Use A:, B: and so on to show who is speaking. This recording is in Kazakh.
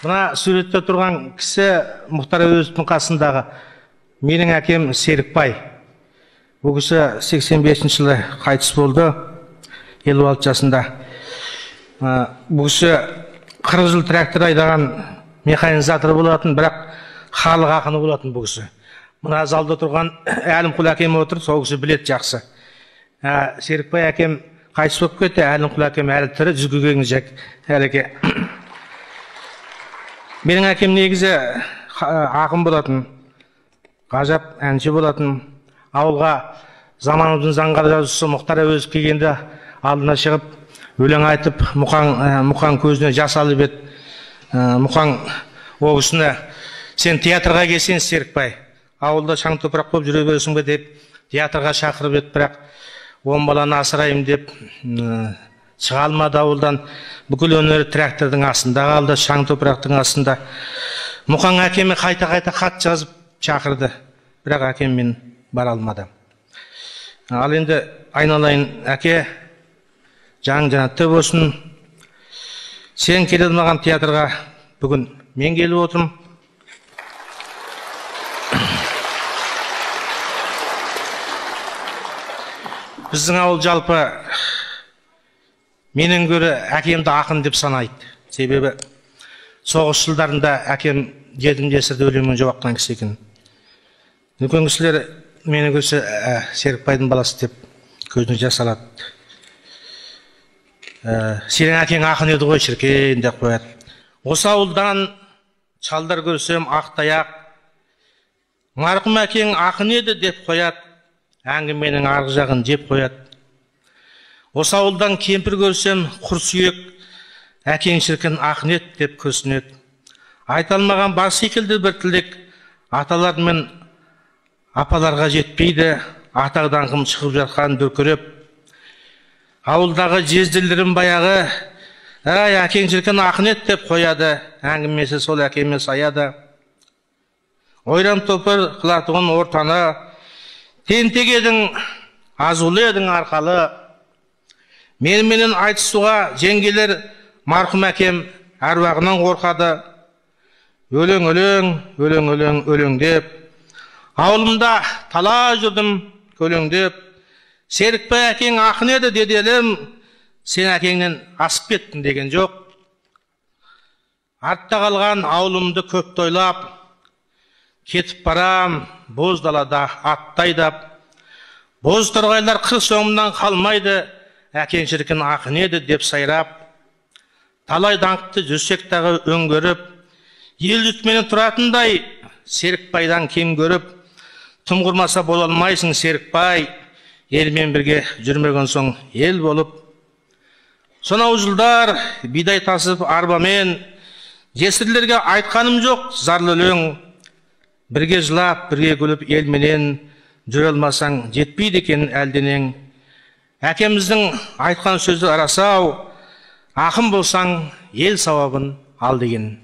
A: Мына суретте тұрған кісі Мұхтар Әуезовтің қасындағы менің әкем Серікбай. Бұл кісі 85 жылы қайтыс болды, 56 жасында. Бұл кісі 40 жыл трактор айдаған механизатор болатын, бірақ халық ақыны болатын бұл кісі. Мына залда тұрған Әлімқұл әкем отыр, сол кісі біледі жақсы. Серікбай әкем қайтыс болып кетті, Әлімқұл әкем әлі тірі, жүзге келген жек әлеке. Менің әкем негізі ақын болатын, ғажап әнші болатын. Ауылға заманымыздың заңғар жазушысы Мұхтар Әуезов келгенде алдына шығып өлең айтып, Мұқаң көзіне жас алып еді. Мұқаң ол кісіні, сен театрға келсең, Серікбай, ауылда шаң топырақ болып жүре бересің бе деп театрға шақырып еді, бірақ 10 баланы асыраймын деп шыға алмады ауылдан. Бүкіл өнері трактордың астында қалды, шаң топырақтың астында. Мұқаң әкеме қайта-қайта хат жазып шақырды, бірақ әкем мен бара алмады. Ал енді айналайын әке, жаның жәннатта болсын. Сен келе алмаған театрға бүгін мен келіп отырмын. Біздің ауыл жалпы менен гөрі әкемді ақын деп санайды. Себебі соғыс жылдарында әкем жетім жесірді өлеңмен жобақтан кісі екен. Үлкен кісілер мені көрсе Серікбайдың баласы деп көзіне жас алады. Сенің әкең ақын еді ғой шіркін деп қояды. Осы ауылдан шалдар көрсем ақ таяқ, марқұм әкең ақын еді деп қояды. Әңгіменің арғы жағын жеп қояды. Осы ауылдан кемпір көрсем құр сүйек, әкең шіркін ақын еді деп күрсінеді. Айта алмаған бар секілді бір тілек аталар мен апаларға жетпейді, атақ даңқым шығып жатқан дүркіреп. Ауылдағы жезделерім баяғы, әй әкең шіркін ақын еді деп қояды, әңгімесі сол әкеме саяды. Ойран топыр қылатұғын ортаны, тентек едің, азулы едің арқалы. Меніменен айтысуға жеңгелер марқұм әкем әруағынан қорқады. Өлең, өлең, өлең, өлең, өлең деп. Ауылымда талай жүрдім көлеңдеп. Серікбай әкең ақын еді деді елім, сен әкеңнен асып кеттің деген жоқ. Артта қалған ауылымды көп тойлап, кетіп барам боз далада атты айдап. Боз торғайлар қыр соңымнан қалмайды, әкең шіркін ақын еді деп сайрап. Талай даңқты жүрсек тағы өңгеріп, ел жұртменен тұратындай Серікбайдан кем көріп, тым құрмаса бола алмайсың Серікбай, елмен бірге жүрмеген соң ел болып. Сонау жылдар бидай тасып арбамен, жесірлерге айтқаным жоқ зарлы өлең. Бірге жылап, бірге күліп елменен жүре алмасаң жетпейді екен әлденең. Әкеміздің айтқан сөзі рас-ау, ақын болсаң ел сауабын ал деген.